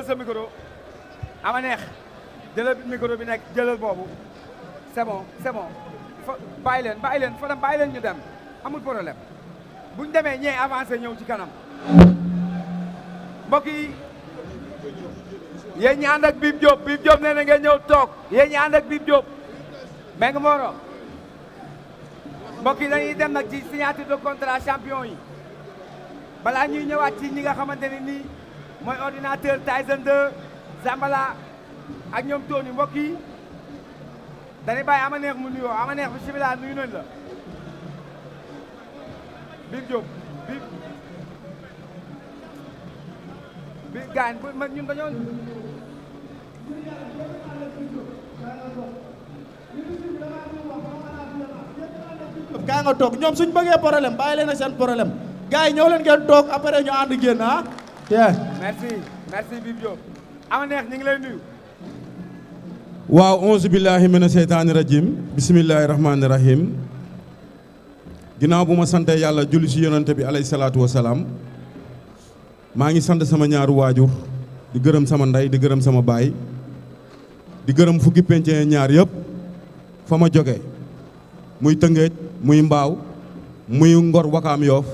sa micro Ama Nekh jëlal micro bi nekk jëlal boobu c'est bon fa bàyyi leen Fadam bàyyi leen ñu dem amul problème buñ demee ñee avancé ñëw ci kanam mbokk yi yéen ñi ànd ak Bib Diop nee na ngeen ñëw toog yéen ñi ànd ak Bib Diop Mbengue Mboro mbokk yi dañuy dem nag ci signature de contrat champion yi balaa ñuy ñëwaat ci ñi nga xamante ne nii mooy ordinateur Tyson 2 Zambala ak ñoom Tony mbokk yi dañuy bàyyi Ama Nekh mu nuyoo Ama Nekh bismillah nuyu nañ la Bib Diop bi gaañ ñun dañoo kaa nga toog ñoom suñ bëggee problème bàyyi leen ak seen problème gars yi ñëw leen ngeen toog après ñu ànd génn ah merci Bib Diop Ama Nekh ñu ngi lay nuyu waaw onze billahi mina seytaani rajim bisimillahi rahmaani rahim ginnaaw bu ma sante yàlla julli si yonante bi alayhi salaatu wasalaam maa ngi sant sama ñaaru waajur di gërëm sama ndey di gërëm sama baay di gërëm fukki penc ñaar yëpp fa ma jóge muy Tëngéej muy Mbaaw muy Ngor Wakaam Yoof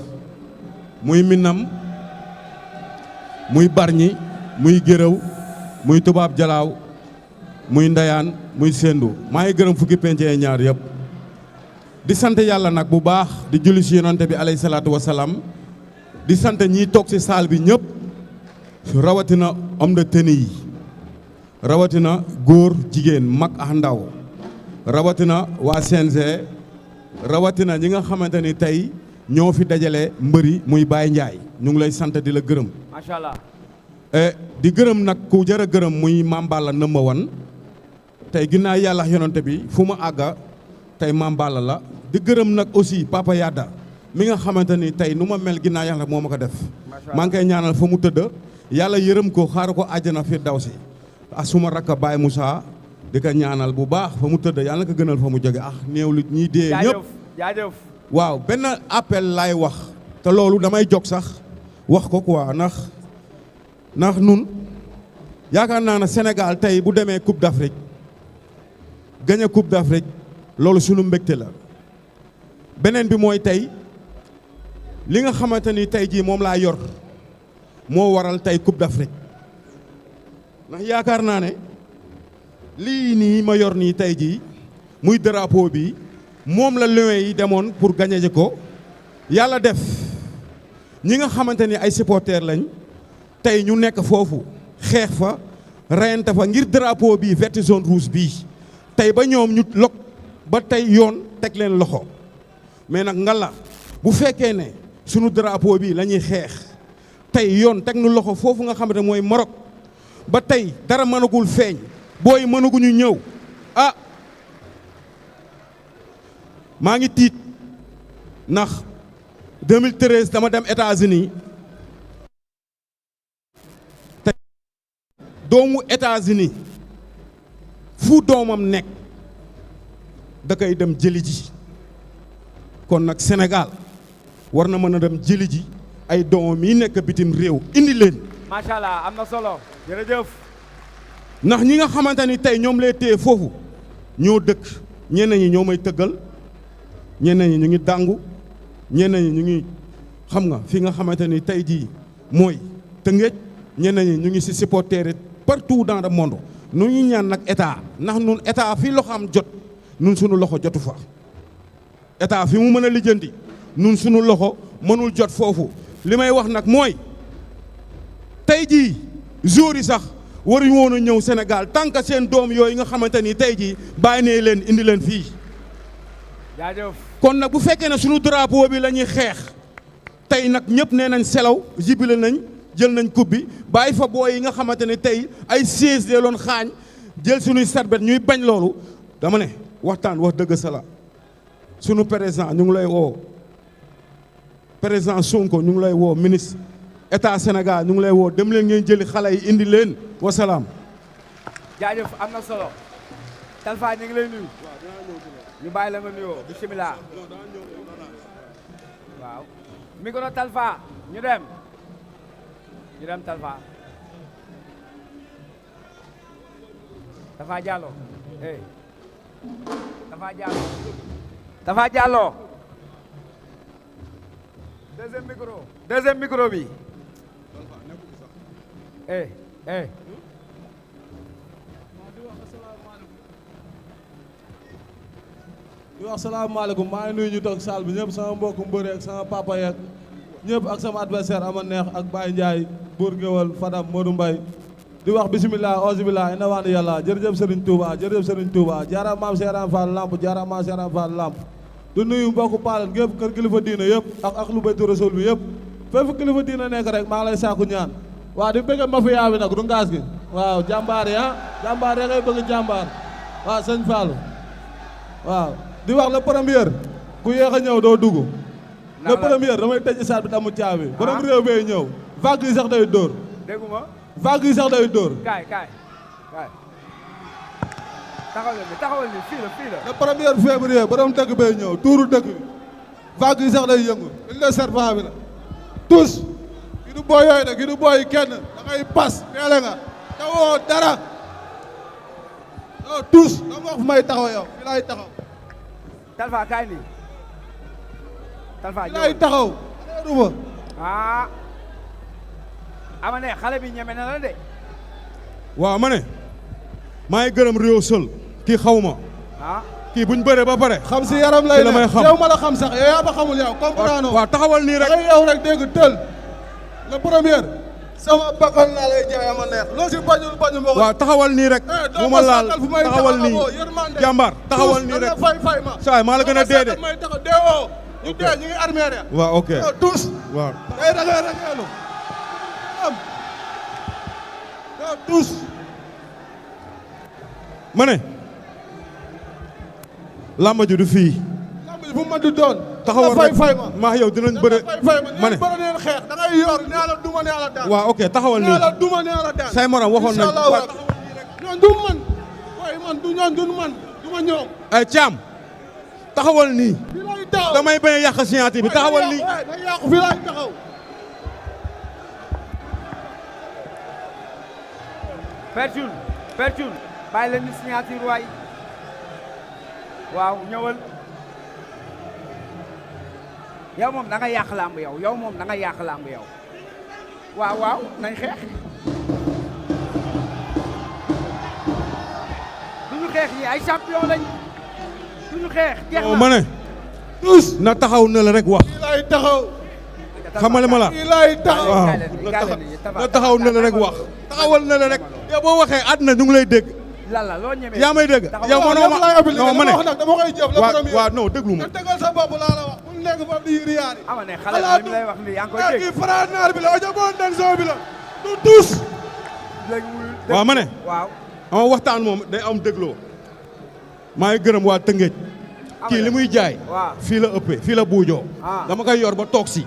muy Minam muy Barñi muy Géréw muy Tubaab Jalaaw muy Ndayaan muy Sendu maa ngi gërëm fukki penc ñaar yëpp di sant yàlla nag bu baax di julli si yonante bi alayhi salaatu wasalaam di sant ñiy toog si saal bi ñëpp rawatina homme de tenue yi rawatina góor jigéen mag ak ndaw rawatina waa CNG rawatina ñi nga xamante ni tey ñoo fi dajale mbëri muy Baye Ndiaye ñu ngi lay sant di la gërëm. macha allah. di gërëm nag ku jar a gërëm muy Mame Balla number one tey ginnaaw yàlla yonante bi fu ma àgga tey Mame Balla la di gërëm nag aussi Papa Yada mi nga xamante ni tey nu ma mel ginnaaw yàlla moo ma ko def. maa ngi koy ñaanal fa mu tëdd yàlla yërëm ko xaar ko àjjana fi daw si ak suma rakka Baye Moussa di ko ñaanal bu baax fa mu tëdd yàlla na ko gënal fa mu jóge néew li ñiy dee ñëpp jaajëf waaw benn appel laay wax te loolu damay jóg sax wax ko quoi ndax nun yaakaar naa ne Sénégal tey bu demee Coupe d'Afrique gagné Coupe d'Afrique loolu sunu mbégte la beneen bi mooy tey li nga xamante ni tey jii moom laa yor moo waral tey Coupe d'Afrique ndax yaakaar naa ne lii nii ma yor nii tey jii muy drapeau bi moom la Lions yi demoon pour gagner ko yàlla def ñi nga xamante ni ay supporters lañ tey ñu nekk foofu xeex fa reyante fa ngir drapeau bi vert jaune rouge bii tey ba ñoom ñu lok ba tey yoon teg leen loxo mais nag ngalla bu fekkee ne sunu drapeau bi la ñuy xeex tey yoon teg nu loxo foofu nga xamante mooy Maroc ba tey dara mënagul feeñ booy mënaguñu ñëw ah maa ngi tiit ndax 2013 dama dem États-Unis te doomu États-Unis fu doomam nekk da koy dem jëli ji kon nag Sénégal war na mën a dem jëli ji ay doomam yi nekk bitim réew indi leen. macha allah am na solo jërëjëf. ndax ñi nga xamante ni tey ñoom lay téye foofu ñoo dëkk ñenn ñi ñoo may tëggal ñenn ñi ñu ngi dàngu ñenn ñi ñu ngi xam nga fi nga xamante ni tey jii mooy Tëngéej ñenn ñi ñu ngi si supporter partout dans le monde nu ñu ñaan nag état ndax nun état fi loxo am jot nun suñu loxo jotu fa état fi mu mën a lijjanti nun suñu loxo mënul jot foofu li may wax nag mooy tey jii jour yi sax waruñu woon a ñëw Sénégal tant que seen doom yooyu nga xamante ni tey jii bàyyi nee leen indi leen fii. jaajëf kon nag bu fekkee ne sunu drapeau bi la ñuy xeex tey nag ñëpp nee nañ selaw jibile nañ jël nañ coupe bi bàyyi fa booy yi nga xamante ne tey ay siège de loon xaañ jël sunuy sarbet ñuy bañ loolu dama ne waxtaan wax dëgg sala sunu président ñu ngi lay woo président Sonko ñu ngi lay woo ministre état Sénégal ñu ngi lay woo dem leen ngeen jëli xale yi indi leen wasalaam. jaajëf am na solo Talfa ñu ngi lay nuyu ñu bàyyi la nga nuyoo bismillah waaw micro Talfa ñu dem Talfa Tafa Diallo eh Tafa Diallo Tafa Diallo deuxième micro bi eh di wax salaamaaleykum maa ngi nuyu ñu toog salle bi ñëpp sama mbokku mbëri ak sama papa yeeg ñëpp ak sama adversaire Ama Nekh ak Baye Ndiaye Bour Guewal Fadam Modou Mbaye di wax bisimilah auzubillah ina waani yàlla jërëjëf Serigne Touba jërëjëf Serigne Touba jaara maam Seeran Fall Lamp jaara maam Seeran Fall Lamp du nuyu mbokku Paaleen gépp kër kilifa diina yëpp ak lu baytu rasul bi yëpp fépp kilifa diina nekk rek maa ngi lay sàkku ñaan waaw di bëgg mafia bi nag du ngaas gi waaw jàmbaar yi jàmbaar yi ngay bëgg jàmbaar waaw sëñ Fallou waaw di wax le premier ku yéex a ñëw doo dugg le premier damay tëj isaat bi damu caabi borom réew bee ñëw vague yi sax day dóor dégguma vague yi sax day dóor kaay taxawal ni fii la le premier février borom dëkk bee ñëw tuuru dëkk bi vague yi sax day yëngu dañ la serpent bi la tous gi du booy yooyu nag gi du booy kenn da ngay pas teele nga tawoo dara tous dama wax fu may taxaw yow fi laay taxaw Talfa kaay nii Talfa fi laay taxaw ruma Ama Nekh xale bi ñeme na la de waaw ma ne maa ngi gërëm réew sol kii xaw ma kii buñ bëree ba pare xam si yaram lay may xam yow ma la xam sax yow yaa ba xamul yow comprendre waaw taxawal nii rek yow rek dégg tël le premier sama bakkan laa lay jaay Ama Nekh loo si bañul ma ko waaw taxawal nii rek bu ma laal taxawal nii jàmbaar taxawal nii rek fay ma saay maa la gën a dee de may taxaw deewoo ñu dee ñu ngi armée ya waaw ok tous waaw day rageelu am tous ma ne lamba ji du fii lamb ji bu ma du doon taxawal rek fay ma maa yow dinañ bëre ma ne bëre neen xeex da ngay yor nee la duma nee la daan waaw ok taxawal nee la nii duma nee la daan say morom waxoon nañ ñoon du man waaye man du ñoon du man du ma ñoom ay caam taxawal nii fi lay taxaw damay bañ a yàq signature bi taxawal nii na yàqu fi lay taxaw Pertune bàyyi leen ni signature waay waaw ñëwal yow moom da nga yàq làmb yow moom da nga yàq làmb yow waaw nañ xeex duñu xeex ñi ay champion lañ duñu xeex jeex na ma ne tous na taxaw na la rek wax fi lay taxaw xamale ma la fi lay taxaw waaw na taxaw na la rek wax taxawal na la rek yow boo waxee àdduna ñu ngi lay dégg lala loo ñemee yaa may dégg yow mënoo ma non ma ne dama koy jëf la premier waaw non déglu ma tegal sa bopp laa la wax mu nekk fa di riyaari Ama Nekh xale bi lay wax nii yaa ngi koy dégg kii fara naar bi la ojo bon den soo bi la du tous waaw ma ne waaw ama waxtaan moom day am dégloo maa ngi gërëm waa Tëngéej kii li muy jaay fii la ëppee fii la buujoo dama koy yor ba toog si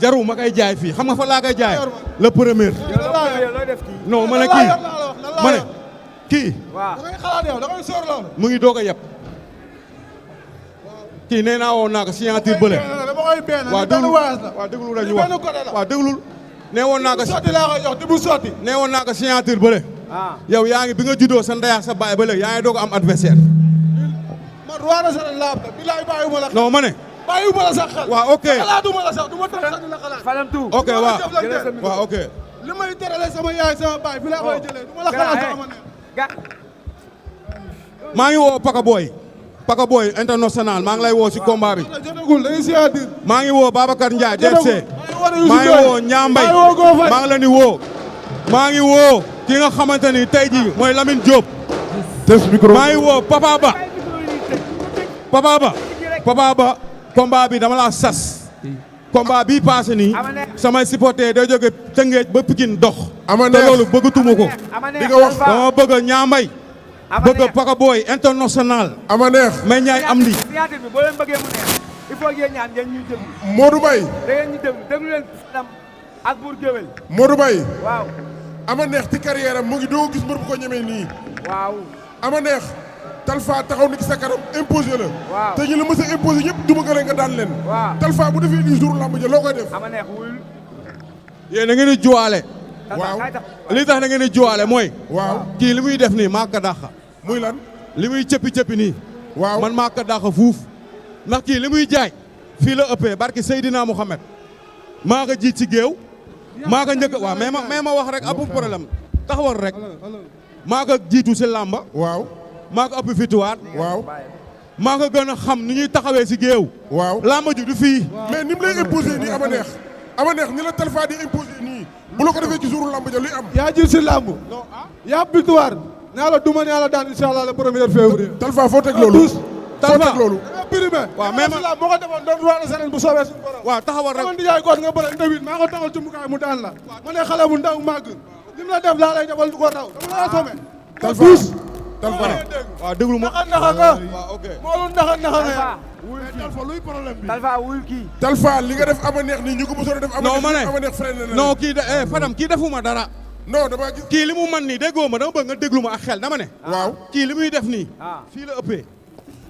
jaru ma koy jaay fii xam nga fa laa koy jaay le premier non ma ne kii ma ne kii waaw da ngay xalaat yow da ngay sóor loolu mu ngi doog a yeb kii nee naa woon naa ko signature bële dama koy benn waaw benn waas la waaw déglul rek ñu wax waaw déglul nee woon naa ko sotti laa koy jox di bu sotti nee woon naa ko signature bële yow yaa ngi bi nga juddoo sa ndeyaa sa baay ba léegi yaa ngi doog a am adversaire man roi de sa laab la bilaay bàyyiwuma la non ma ne bàyyiwuma la sax xel waaw ok xalaatuma la sax du ma tax sax la xalaat falam tout ok waaw ok li may terale sama yaay sama baay fi laa koy jëlee du ma la xalaat sama ne maa ngi woo Paka Boy international maa ngi lay woo si combat bi jotagul dañuy signature maa ngi woo Babacar Ndiaye DFC maa ngi woo Ñaambay maa ngi leen di woo maa ngi woo ki nga xamante ni tey jii mooy Lamine Diop maa ngi woo Papa Ba combat bi dama laa sas combat bii passé nii samay supporter day jóge Tëngéej ba Pikine dox te loolu bëggatuma ko di nga wax dama bëgg Ñaambay bëgg Paka Boy international Ama Nekh mais ñaay am di signature bi boo leen bëggee mu neex il faut ngeen ñaan ngeen ñuy déglu Modou Mbaye da ngeen ñu déglu leen Fadam ak Bour Guewal Modou Mbaye waaw Ama Nekh ci carrière am mu ngi doo gis mbër bu ko ñemee nii waaw Ama Nekh Talfa taxaw na ci sa kanam imposé la waaw te ñu la mës a imposé ñëpp duma nga leen nga daan leen waaw Talfa bu defee 10 jours lamb ja loo koy def Ama Nekh wul yéen da ngeen di juwaale waaw li tax da ngeen di juwaale mooy. waaw kii li muy def nii maa ko dàq. muy lan. li muy cëppi nii. waaw man maa ko dàq fuuf. ndax kii li muy jaay. fii la ëppee barki Seydina Mouhamed. maa ko jiit ci géew. maa ko njëkk waaw mais ma wax rek amul problème. taxawal rek. maa ko jiitu si làmba. waaw. maa ko ëpp fituwaat. waaw. maa ko gën a xam ni ñuy taxawee si géew. waaw làmba ju du fii. mais ni mu lay imposé nii Ama Nekh. Ama Nekh ni la Talfa di imposé nii. bu la ko defee ci jouru lamb ja luy am. yaa jël si lamb. yaa victoire. naa la duma naa la daan incha allah le 1er février. Talfa foo teg loolu. Talfa foo teg loolu. primé. waaw mais ma moo ko defoon doon roi des arènes bu soobee suñu borom. waaw taxawal rek. man di jaay góor nga bëre ndawit maa ko taxal cumbukaay mu daan la. ma ne xale bu ndaw màgg. li mu la def laa lay defal du ko raw. dama la somme. Talfa Talfa. waaw déglu ma. naxa nga. waaw ok. moo lu naxa nga. Talfa luy problème bi. Talfa wul kii. Talfa li nga def Ama Nekh nii ñu ko mosoon a def. non ma ne Ama Nekh freiné na non kii de Fadam kii defuma dara. non dama gis. kii li mu man nii déggoo ma dama bëgg nga déglu ma ak xel dama ne. waaw kii li muy def nii. fii la ëppee.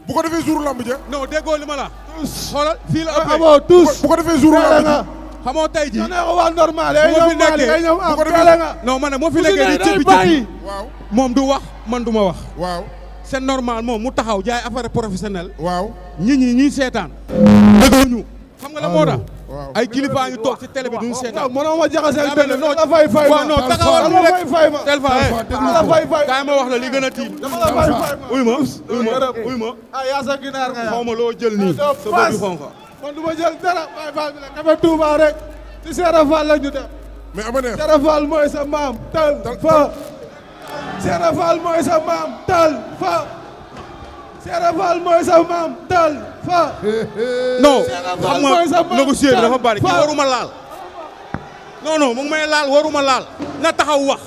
bu ko defee jouru lamb ja. non déggoo li ma la. xoolal fii la ëppee. amoo tous bu ko defee jouru lamb ja. xamoo tey jii. ne ko waa normal bu ma fi nekkee bu ko defee nga. non ma ne moo fi nekkee di cëppi cëppi. waaw moom du wax man du ma wax. waaw. c'est normal moom mu taxaw jaay affaire professionnelle. waaw. ñi ñuy seetaan. dëgg ñu xam nga la moo tax. waaw ay kilifa ngi toog ci télé bi duñu seetaan. mënoo ma jaxase ak yaa non la fay ma. waaw non taxawal dama rek la fay ma. Talfa dama la fay kaay ma wax la li gën a tiit. dama la fay ma. uy ma. ah yaa sa ginaar nga xaw ma loo jël nii. sa bët bi xonk. man du ma jël dara waaye Fall bi la kafe Touba rek. ci Seera Fall la ñu def. mais Ama Nekh. Seera Fall mooy sa maam. Talfa. Seera Fall mooy sa maam. Talfa. Seera Fall mooy sa maam. Talfa. non xam nga négocier bi dafa bari kii waruma laal. non mu ngi may laal waruma laal. na taxaw wax.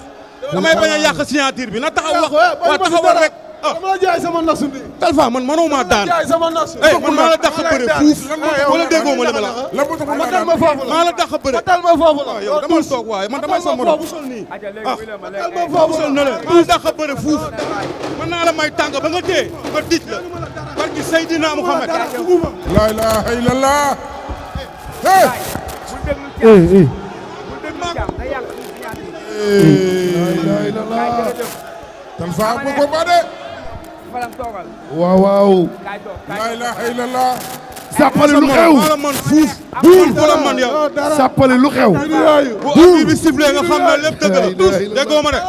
damay bañ a yàq signature bi na taxaw wax. waaw taxawal rek. dama la jaay sama nasu bi. Talfa man manuma daan. jaay sama nasu. man maa la dàq bëre fuuf. wala déggoo ma li ma la. lan moo tax mu matal ma foofu la. maa la dàq bëre. matal ma foofu la. yow dama toog waaye man damay sa morom. matal ma foofu la. maa la dàq bëre fuuf. mën naa la may tànk ba nga dee nga dij la. barki Seydina Mouhamed. la ilaha illallah. la ilaha Talfa bu ko ba de. waaw waaw. la ilaha illallah. sàppali lu xew. maa la man fuuf. buur ko la man yow. sàppali lu xew. bu arbitre bi sifflé nga xam ne lépp dëgg la. déggoo ma de.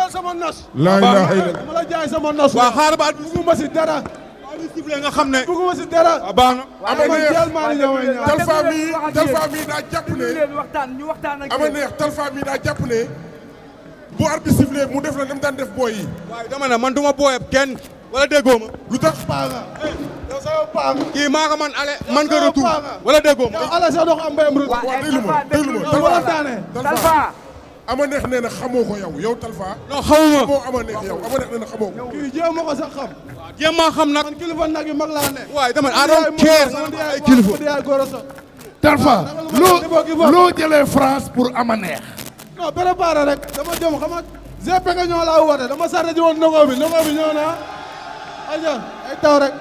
la ilaha illallah. dama la jaay sama nasu. waaw xaaral ba arbitre bugguma si dara. bi sifflé nga xam ne. bugguma si dara. waaw baax na. Ama Nekh Talfa mi daa jàpp ne. ñu waxtaan ak Ama Nekh Talfa mi daa jàpp ne. bu arbitre sifflé mu def la dem daan def booy yi. waaye dama ne man du ma booyab kenn. wala déggoo ma. lu tax. yow sama paa nga. kii maa ko man ale man ko retour. wala déggoo ma. yow ala sax doo ko am mbéyam retour. waaw déglu ma wala daane. Talfa. Ama Nekh nee na xamoo ko yow Talfa. non xamuma. xamoo Ama Nekh yow Ama Nekh nee na xamoo ko. kii jéem a ko sax xam. jéem maa xam nag. man kilifa nag yu mag laa ne. waaye dama ne I don't care. ay kilifa. Talfa loo jëlee France pour Ama Nekh. non préparé rek dama jëm xam nga GP nga ñoo laa woote dama sarre ji woon ndogo bi ñëw na aja ay taw rek.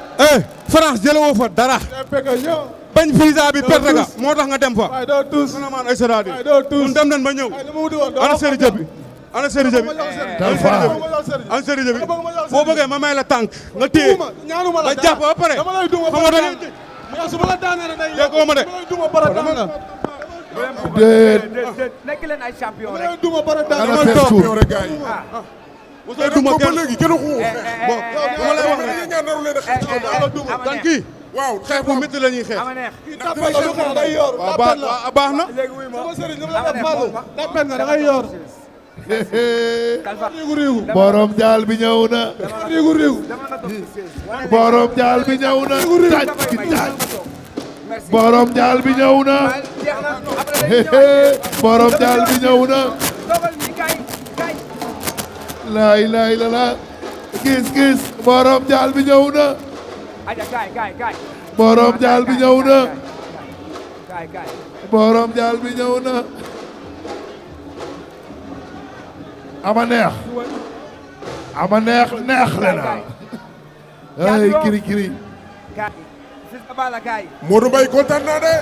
France jëlewoo fa dara. GP nga ñëw. bañ visa bi perte nga moo tax nga dem fa. waaye doo tuus. man ay sëraat yi. waaye doo tuus. ñun dem nañ ba ñëw. waaye li ma wuti woon ana sëri jëbi. ana sëri jëbi. Talfa. ana sëri jëbi. boo bëggee ma may la tànk nga téye. ñaanuma la ba jàpp ba pare. dama lay duma xam nga da ngay tëj. mais su ma la daanee rek day déggoo ma de. dama lay duma bara daan la. nekk leen ay champion dama rek. lay duma bara daan la. dama toog yow rek gars yi. mosoo duma ba kenn. léegi kenn waxu ko. bon dama lay wax rek. ñaan naru leen a xeex ci kaw kan kii. waaw xeex bu métti la ñuy xeex. Ama Nekh. tapet la lu xeex day yor. waaw tapet la. baax na. léegi wuy ma. sama sëriñ dama la def fàllu. tapet nga da ngay yor. Talfa. riigu. borom jaal bi ñëw na. riigu. dama na toog ci siège. borom jaal bi ñëw na. taaj ki taaj. merci. borom jaal bi ñëw na. jeex na après dañuy ñëwaat. borom jaal bi ñëw na. toogal nii kay. laa ilaaha illallaah. gis. borom jaal bi ñëw na. aja kay. borom jaal bi ñëw na. kay. borom jaal bi ñëw na. Ama Nekh. Ama Nekh neex le na. ay kiri. kay. Fils de Balla kay. Modou Mbaye kontaan naa de.